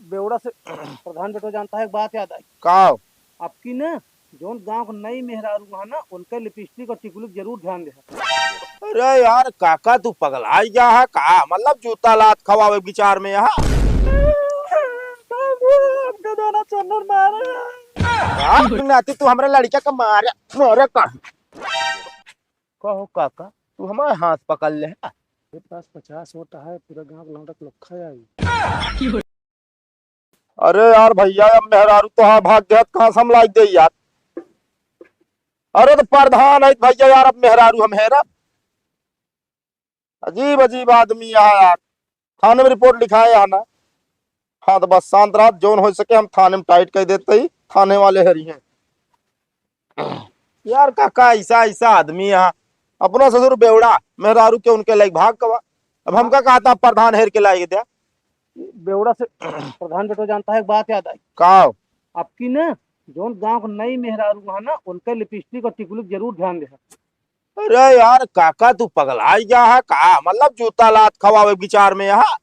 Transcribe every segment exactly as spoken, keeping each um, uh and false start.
बेवड़ा से प्रधान बेटवा जानता है, एक बात याद आई। का? आपकी ना, जौन गांव के नई मेहरारू है ना, उनके लिपस्टिक और टिकुली जरूर ध्यान दे। अरे यार काका, तू पगलाई गया है का? मतलब जूता लात खवावे विचार में यहाँ। हमको दोनों चन्नर मारे। का? नाती तू हमरे लड़का का मारे, मारे का? कहो काका, तू हमारे हाथ पकड़ ले। ये पास पचास वोट है, पूरा गांव के लौंडा के लोग खा जाई। अरे यार भैया, अब मेहरारू तो हाँ भाग गया, कहाँ से हम लाइ दे यार। अरे तो प्रधान है भैया यार, अब मेहरारू हम हेरा। अजीब अजीब आदमी यहाँ यार। थाने में रिपोर्ट लिखाए यहाँ ना। हाँ तो बस शांत रहा, जौन हो सके हम थाने में टाइट कर देते ही, थाने वाले हरी हैं। यार काका, ऐसा ऐसा आदमी यहाँ, अपना ससुर बेवड़ा, मेहरारू के उनके लाइक भाग कवा। अब हमका कहता प्रधान हेर के लाइक द्या। बेवड़ा से प्रधान बेटवा जानता है, एक बात याद आई। का? आपकी ना, जौन गांव के नई मेहरारू है ना, उनके लिपस्टिक और टिकुली जरूर ध्यान दे। अरे यार काका, तू पगलाई गया है का? मतलब जूता लात खवावे विचार में यहाँ।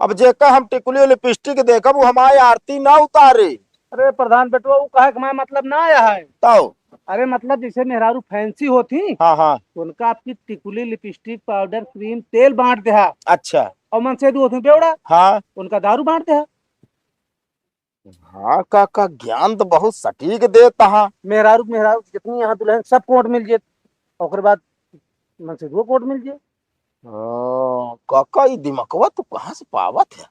अब जेकर हम टिकुली लिपस्टिक देखब, वो हमारी आरती ना उतारे। अरे प्रधान बेटवा, वो कहे के हमारा मतलब ना आया है। तो? अरे मतलब जैसे मेहरारू फैंसी होती, हाँ, हाँ। तो उनका आपकी टिकुली, लिपस्टिक, पाउडर, क्रीम, तेल बांट दे हा। अच्छा। और मनसेधु होती बेवड़ा, हाँ। उनका दारू बांट दे हा। हाँ काका, ज्ञान तो बहुत सटीक देता हा। मेहरारू, मेहरारू जितनी यहाँ दुल्हन, सब कोट मिल जे, ओकरे बाद मनसेधुओ कोट मिल जे। ओ, काका, ई दिमकवा तू कहाँ से पावत है?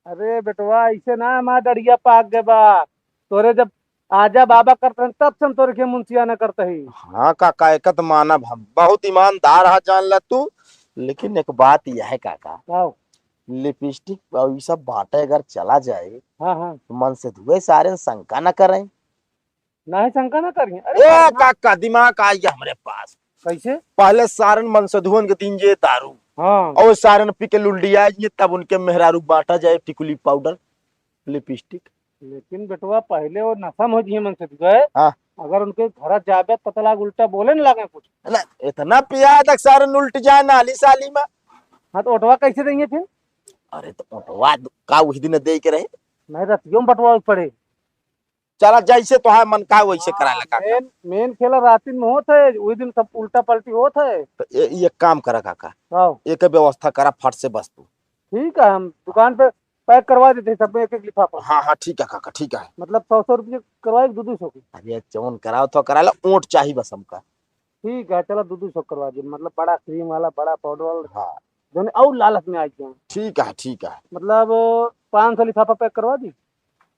अरे बेटवा, ऐसे ना हमार डड़िया पाक गए बा। तोरे जब आजा बाबा करत रहन, तब से हम तोरे के मुंशियाना करत ही। हाँ काका, एक तो मानब हम, बहुत ईमानदार हा जान ला तू, लेकिन एक बात यह है काका, आओ। लिपस्टिक और ई सब बाटे अगर चला जाए, हाँ, हाँ। तो मनसेधुए सारे शंका न करें। नाही शंका ना करिए। अरे ए प्रधान। काका, दिमाग आ गया हमरे पास। कैसे? पहले सारन मनसेधुअन के दिन जे दारू। हाँ। और सारन पी के लुलडिया जाइए, तब उनके मेहरारू बांटा जाए टिकुली पाउडर, लिपस्टिक। लेकिन बेटवा, पहले वो नशा में हो जिए मनसेधुए। हाँ। अगर उनके घर जाबे तो पता लाग उल्टा बोले न लागे कुछ। ना, इतना पिया तक सारन उल्ट जाए नाली साली में। हाँ, तो ओटवा कैसे देंगे फिर? अरे, तो ओटवा दु-, का उही दिन दे के रहे? नहीं, रतियों में बटवा पड़े। चला, जैसे तोहार मन का वैसे करा लगा। मेन, मेन खेला रातिन में होत है, वही दिन सब उल्टा पलटी होत है। तो ए-, ये काम करा काका, हाँ। एक व्यवस्था करा फट से बस तू। ठीक है, हम दुकान पे पैक करवा देते हैं सब में एक एक लिफाफा। हाँ, हाँ, ठीक है काका, ठीक है। मतलब सौ सौ रुपये करवाए, दो दो सौ की? अरे जौन कराओ तो करा ला, ओट चाही बस हमका। ठीक है, चला दो दो सौ करवा दे, मतलब बड़ा क्रीम वाला, बड़ा पाउडर वाला। हाँ। जौन और लालच में आ गए। ठीक है, ठीक है। मतलब पाँच सौ लिफाफा पैक करवा दी।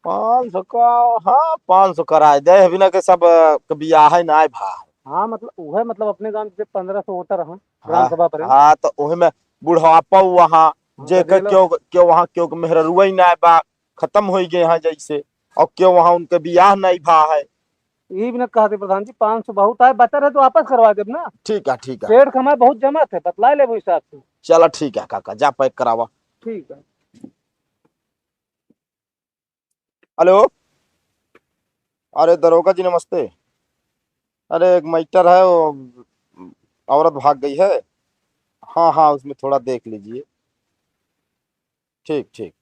पाँच सौ का? हाँ, पाँच सौ कराए दे, अभी ना के सब, अ, के बियाह है ना भा। हाँ, मतलब उहे, मतलब अपने गांव से पन्द्रह सौ वोटर हैं, ग्राम हाँ, सभा पर। हाँ, तो ओहे में बुढ़ापा वहाँ, हाँ, जे तो के ले लो। क्यों, क्यों वहाँ क्यों के मेहररुआ ही ना बा, खत्म हो गए हैं जैसे, और क्यों वहाँ उनके बियाह नहीं भा है। यही भी ना कहते प्रधान जी, पाँच सौ बहुत है, बचा रहे तो वापस करवा देब ना। ठीक है, ठीक है। सेठ हमारे बहुत जमा थे, बतला ले वो हिसाब से। चला ठीक है काका, जा पैक करावा। ठीक है। हेलो, अरे दरोगा जी नमस्ते। अरे एक मैटर है, वो औरत भाग गई है। हाँ, हाँ, उसमें थोड़ा देख लीजिए। ठीक, ठीक।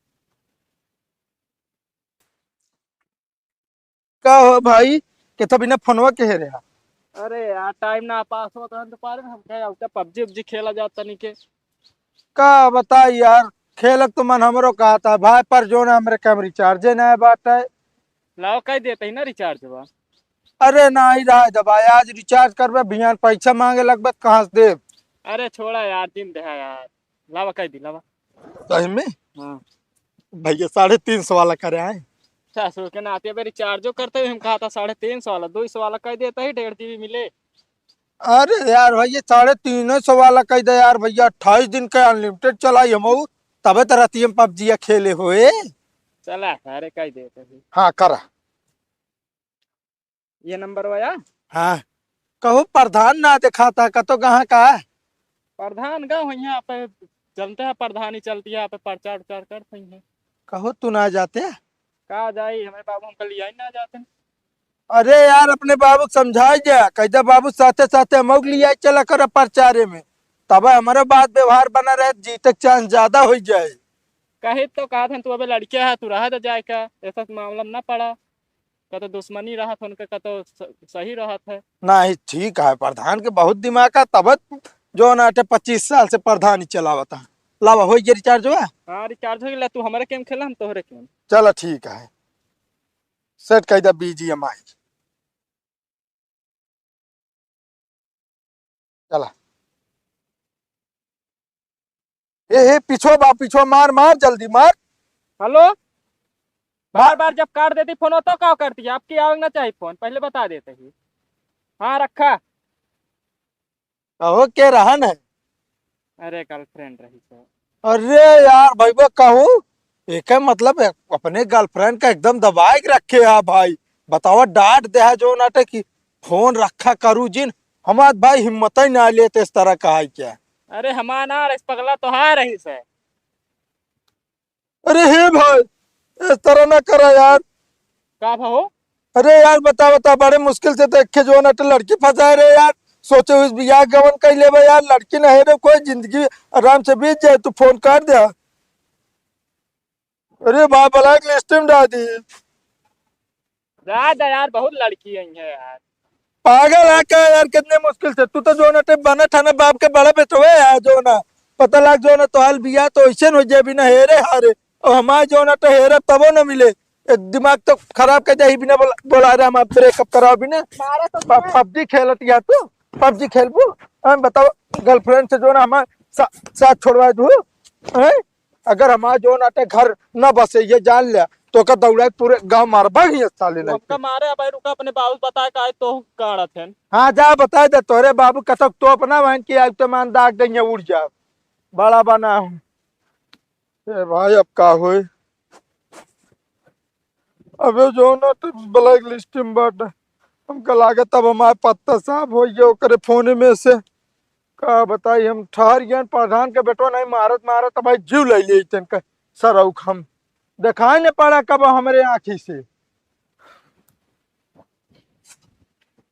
का हो भाई, के तो बिना फोनवा के हेरे हा? अरे यार, टाइम ना पास होत रहन तो पारे में हम कहे, "अब क्या पबजी उबजी खेला जात तनी के?" का बताई यार, खेलक तो मन हमरो कहत है भाई, पर जौन हमरे के हम रिचार्जे ना बाटे। लाओ, कह देते ही ना रिचार्ज बा। अरे नाही रहा दबा, आज रिचार्ज करबे, बिहान पैसा मांगे लगबे, कहाँ से देब? अरे छोड़ा यार, दिन दहा यार, लावा कह दी, लावा। सही में? हाँ। भैया, साढ़े तीन सौ वाला करे आए। सासू के नाते अबे रिचार्जो करते हुए हम कहा था साढ़े तीन सौ वाला, दो सौ वाला कह देता ही, डेढ़ जीबी मिले। अरे यार भैया, साढ़े तीन सौ वाला कह दे यार भैया, अट्ठाईस दिन का अनलिमिटेड चलाई हम, तबे तो रतिये में पबजिया खेले होए। चला, अरे कह देते ही। हाँ, करा। ये नंबर वाया? हाँ। कहू प्रधान ना देखाता, कतो कहाँ का? प्रधान गाँव है यहाँ पे, चलते हैं प्रधानी चलती है यहाँ पे, प्रचार उचार करते हैं। कहू तू ना जाते? का जाई, हमारे बाबू हमको लिया ही ना जाते। अरे यार, अपने बाबू को समझाई जा, कह दे बाबू साथे साथे हमको लिया चला कर प्रचारे में, तब हमारा बात व्यवहार बना रहे, जीते के चांस ज्यादा हो जाए। कही तो कहत हन, तू अबे लड़के है, तू रह दे जाए का, ऐसा मामला में ना पड़ा। का तो दुश्मनी रहत है उनका, का तो स-, सही रहत है। नहीं, ठीक है, प्रधान के बहुत दिमाग है, तब जौन आटे पच्चीस साल से प्रधानी चलावत है। लावा, हो गया रिचार्ज हुआ? हाँ, रिचार्ज हो गया, तू हमारे गेम खेला, हम तोहरे गेम। चलो, ठीक है, सेट कर दे बीजीएमआई। चला। ए, हे, पीछो बा, पीछो मार, मार, जल्दी मार। हेलो, बार बार जब काट देती फोन, तो का करती है? आपकी आवे ना चाहिए फोन, पहले बता देते ही। हाँ, रखा। कहो, के रहन है? अरे, गर्लफ्रेंड रही सर। अरे यार, भाई, वो कहूँ, एके मतलब, अपने गर्लफ्रेंड का एकदम दबाए के रखे है भाई। बतावा, डांट दे है जौन आटे कि फोन रखा करू जिन। हमार भाई हिम्मत ही ना लेते इस तरह का है क्या? अरे, हमार ना रही, पगला तो है रही सर। अरे हे भाई, इस तरह ना करा यार। का भा हो? अरे यार, बता, बता, बड़े मुश्किल से तो एक जौन आटे लड़की फंसाए रहे यार। सोचे उस बियाह गवन कर लेबे यार, लड़की ना है रे, कोई जिंदगी आराम से बीत जाए, तू फोन कर दे। अरे भाई, ब्लैक लिस्ट में डाल दी। जा, जा यार, बहुत लड़की आई है यार। पागल है का यार, कितने मुश्किल से। तू तो जौन आटे बना ठाना बाप के बड़ा बेटवे है जौन आ। पता लाग जौन आ, तोहार बियाह तो ऐसे हो जाए बिना हेरे हारे। और हमार जौन आटे हेरे तबो न मिले। एक दिमाग तो खराब कर दे ही बिना बोला, बोला रहे हम ब्रेकअप कराओ बिना। मारा तो प-, पबजी खेलत या तू? पबजी खेलबू? हम बताओ, गर्लफ्रेंड से जौन आ हमार सा-, साथ छोड़वा दू, हैं? अगर हमार जौन आटे घर न बसे, ये जान ले, तो का दौड़ा के पूरे गांव मारबा ही साले तू लड़के। हमका मारे, अब रुका, अपने बाबू बताए का आज तो काढ़त हन। हाँ, जा बताए दे तोहरे बाबू कतक तो अपना बहन की आग तो मान दाग देंगे, उड़ जाओ। बड़ा बना हूँ। ए भाई, अब का होई? अबे जौन आटे ब्लैक लिस्ट में बाटे, हमका लागत अब हमार पत्ता साफ हो गया ओकरे फोन में से। का बताई, हम ठहर गए, प्रधान के बेटवा नहीं मारत मारत भाई जीव ले लिए तनका सरौख हम देखाई न पड़ा कब हमरे आँखी से।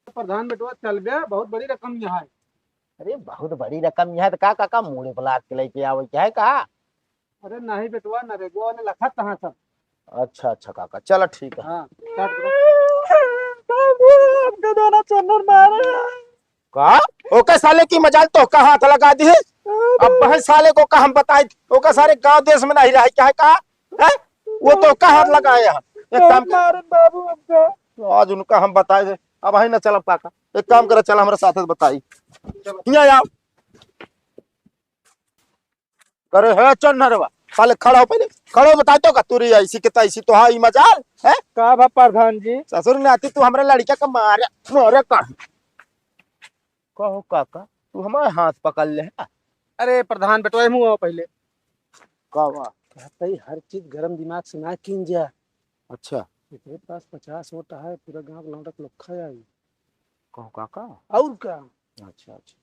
प्रधान बेटवा चल बे, बहुत बड़ी रकम यहाँ है। अरे बहुत बड़ी रकम यहाँ है तो का काका मूड़े पर लाद के लेके आवे क्या है का? अरे नहीं बेटवा, नरेगो वाले लखत तहाँ सब। अच्छा अच्छा काका, चला ठीक है। हाँ, काट दो। बाबू, हमका दोनों चन्नर मारे। का? ओके साले की मजाल तो का हाथ लगा दी है? अब वही साले को का हम बताई, ओका सारे गांव देश में नहीं रहे क्या है का? हैं? वो तो का हाथ लगाए हैं। एक काम कर। मारन बाबू हमका। तो आज उनका हम बताए दे। अब वही ना चलब काका। एक काम करे, चल हमारे साथ बताई। हियाँ आओ। करे है चल ना रे बा। साले खड़ा हो पहले। खड़ा हो बताई तो का तू रे ऐसी के तैसी तो हाँ ई मजाल है? का भा प्रधान जी? ससुर नाती तू हमरे लड़का का मारे, मारे का? कहो काका, तू हमार हाथ पकड़ ले है। अरे प्रधान बेटवा, मुँह आओ पहले। का बा? कहते ही हर चीज गरम दिमाग से ना कीन जा। अच्छा। एकरे पास पचास वोट है, पूरा गांव के लौंडा के लोग खा जाई। कहो काका। और का? अच्छा, अच्छा।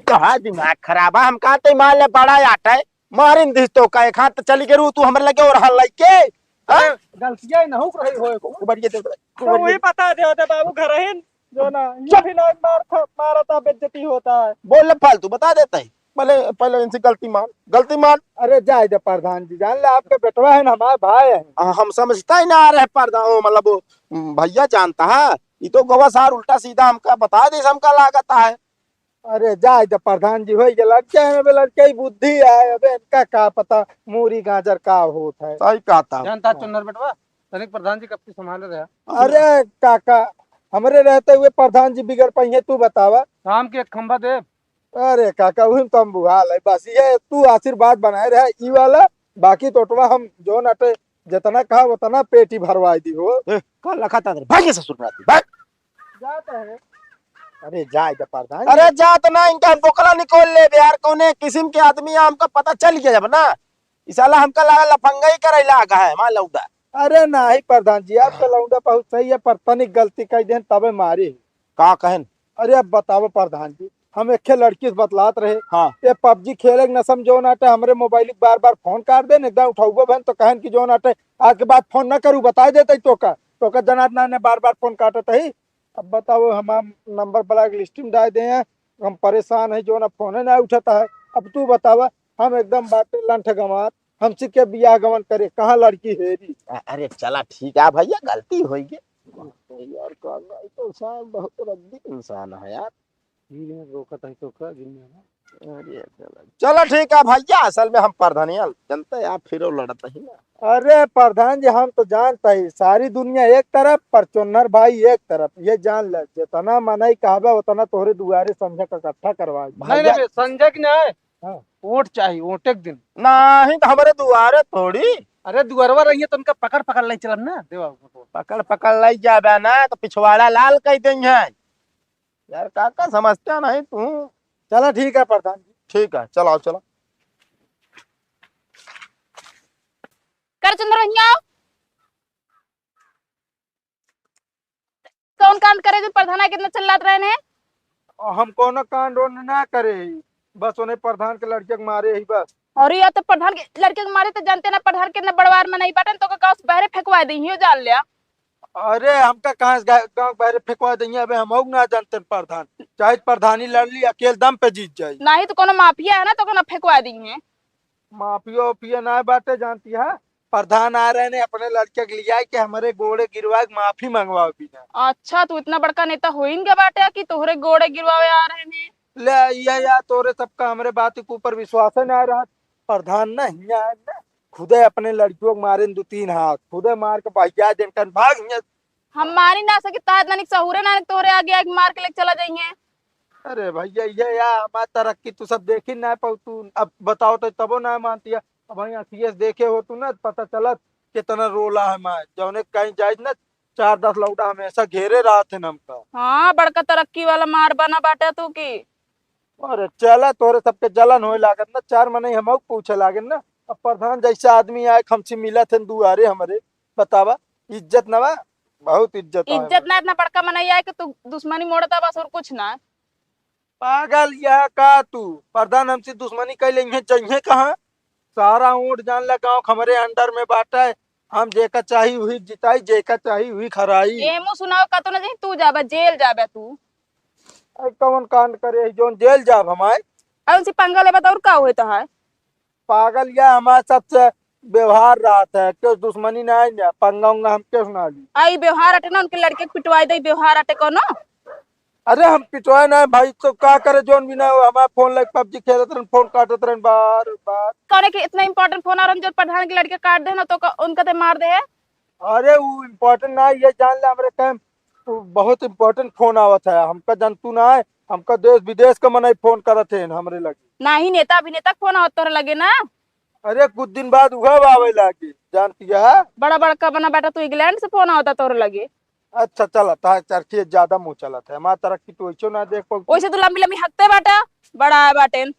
कहा दिमाग खराब है, हम कहते मान ले बड़ा आटा है, मारिन दिस तो का एक हाथ चली गेरू तू हमरे लगे और हाल लइके। हाँ? अरे, गलतियाँ ही ना हो रही होए को। कुबरिया दे, तो वही कुबरिया। बता दे होते बाबू घर है जो ना, ये चुप। भी ना मार खा, मारा था, बेइज्जती होता है। बोल ले फालतू, बता देता है। पहले, पहले इनसे गलती मान, गलती मान। अरे जाए दे प्रधान जी, जान ले आपके बेटवा है ना, हमारे भाई है। आ, हम समझता ही ना आ रहे प्रधान, ओ, मतलब वो, उम, भैया जानता है, ये तो गवा सार उल्टा सीधा हमका बता दे, हमका लागत है। अरे जाए दे प्रधान जी, होई गेल, लड़के हैं, अबे लड़के ही बुद्धि है, अबे इनका का पता मूरी गाजर का होत है। सही कहता। जानता हाँ। चुन्नर बेटवा, तनिक प्रधान जी कब से संभाले रहे। अरे काका, हमरे रहते हुए प्रधान जी बिगड़ पाइए, तू बतावा। शाम के एक खंभा दे। अरे काका, उही में तो हम बुहाल है, बस ये तू आशीर्वाद बनाए रहे, ई वाला, बाकी टोटवा हम जौन आटे, जितना कहा उतना पेटी भरवाई दी हो। ए, का लखा था तेरे? भाग ये ससुर नाती, भाग। जात है। अरे जाए दे प्रधान। अरे जात ना, इनका हम बोकला निकोल ले यार, कौने किस्म के आदमी है, हमका पता चल गया जब ना। ई साला हमका लागा लफंगा ही करे लागा है, मार लौंडा। अरे नाही प्रधान जी, आपका लौंडा बहुत सही है, पर तनिक गलती कई देन तबे मारी। का कहन? अरे अब बताओ प्रधान जी, हम एक लड़की से बतलात रहे। हाँ। ये पबजी खेले के नशा में जौन आटे हमरे मोबाइल के बार बार फोन काट देन, एकदम उठाउबो भन तो कहन कि जौन आटे आज के बाद फोन न करू, बताई देते तोका, तोका जनात ना ने बार बार फोन काटत ही। अब बताओ, हमार नंबर ब्लैक लिस्ट में डाल दे हैं, हम परेशान है, जौन फोन ना उठाता है। अब तू बतावा, हम एकदम बाटे लंठ गंवार, हमसे के बियाह गवन करे, कहाँ लड़की हेरी? अ-, अरे चला ठीक है भैया, गलती होई गई। यार, का नहीं तो साहब बहुत रद्दी इंसान है यार। गिर में रोकत है तो का गिर में है? अरे चला, चला ठीक है भैया, असल में हम प्रधानिया जनता यार फिर लड़त ही ना। अरे प्रधान जी, हम तो जानता ही, सारी दुनिया एक तरफ, परचोन्नर भाई एक तरफ। ये जान ले, जितना मनई कहबे उतना तोहरे दुआरे संझा का इकट्ठा करवा दे। नहीं, भैया नहीं, संझा की नहीं। हाँ। वोट चाहिए, वोट एक दिन। नहीं तो हमारे दुआरे थोड़ी। अरे दुआरवा रहिए तो उनका पकड़ पकड़ ले चलन ना, देवा। पकड़ पकड़ ले जाबे ना तो पिछवाड़ा लाल कर देंगे। यार काका समझता नहीं तू। चला ठीक है प्रधान जी। ठीक है, चलाओ, चला। कर चंद्र भैया, कौन कांड करे जो प्रधाना कितना चिल्लात रहे ने? हम कोनो कांड ओंड ना करे ही, बस उन्हें प्रधान के लड़के के मारे ही बस। अरे यार, तो प्रधान के लड़के के मारे तो जानते ना, प्रधान कितना बड़वार में नहीं बाटन, तो का उस बहरे फेंकवा दी, यो जान लिया। अरे हमका कहाँ से गा-, गाँव के बहरे फेंकवा देंगे? अबे हम ना जानते प्रधान, चाहे प्रधानी लड़ ली, अकेल दम पे जीत जाई। नहीं तो कोनो माफिया है ना, तो कोनो फेंकवा दी है। माफिया उफिया ना बाटे, जानती है, प्रधान आ रहे ने अपने लड़के के लिया के हमरे गोड़े गिरवा के माफी मंगवाओ बिना। अच्छा, तू इतना बड़का नेता होइन के बाटे कि तोहरे गोड़े गिरवावे आ रहे ने? ले, ये या तोरे सबका हमरे बात के ऊपर विश्वास है ना रहा। प्रधान ना हिया है ना, खुदे अपने लड़कियों के मारे दो तीन हाथ, खुदे मार के बहिया देन कन भाग हिया। हम मारी ना सकी, ता इतना निक सहूरे ना तोहरे आगे आगे मार के लेके चला जाइए। अरे भैया, ये या हमार तरक्की तू सब देखी ना पाऊ तू। अब बताओ तो तबो ना मानती है। अब वहीं अखिए से देखे हो तू ना, पता चलत कितना रोला है माय। जौने कहीं जाए ना, चार दस लौड़ा हमेशा घेरे रहत है हमका। हाँ, बड़का तरक्की वाला मार बना बाटे तू की। अरे चला, तोरे सबके जलन होए लागत ना, चार मनई हमहू पूछे लागेन ना। अब प्रधान जैसे आदमी आए, हमसे मिलत है दुआरे हमरे, बतावा, इज्जत ना बा? बहुत इज्जत है इज्जत भाई। ना, इतना बड़का मनई आए कि तू दुश्मनी मोड़ता बस, और कुछ ना। पागल या का तू? प्रधान हमसे दुश्मनी कैले इहे जइहे कहाँ? सारा ओट जान ला गाँव हमरे under में बाटे। हम जेका चाही वही जिताई, जेका चाही वही खराई। एमू सुनाओ का तो ना, जहीं तू जाबे, जेल जाबे तू। अरे कौन कांड करे है जौन जेल जाब हमारे? अरे उनसे पंगा लेबे तो और का होए तो है? पागल या हमारे सबसे व्यवहार रहत है, क्यों दुश्मनी ना है ना, पंगा उंगा हम क्यों सुना ली? आई व्यवहार अटे ना, उनके लड़के के पिटवाई दे, व्यवहार अटे कोनो? अरे हम पिटवाए ना है भाई, तो का करे जौन भी ना हो, हमारे फोन लाइक PUBG खेलत रहन, फोन काटत रहन बार बार। कौने के इतना important फोन आ रहन जो प्रधान के लड़के काट दे ना, तो क-, उनका ते मार दे है? अरे उ important ना है, ये जान ले हमरे टाइम बहुत important फोन आवत है, हमका जानतू ना है, हमका देश विदेश का मनई फोन करत है हमरे लगे। नाही नेता अभिनेता के फोन आवत तोहरे लगे ना? अरे कुछ दिन बाद उहब आवे लागी, जानती है। बड़ा बड़का बना बेटा तू, इंग्लैंड से फोन आवता तोहरे लगे। अच्छा चला, तार चरखी ज्यादा मुँह चलत है, हमार तरक्की तू ऐसो ना देख पाऊ। वैसे तू लंबी लंबी हकते बाटा, बड़ा आए बाटेन।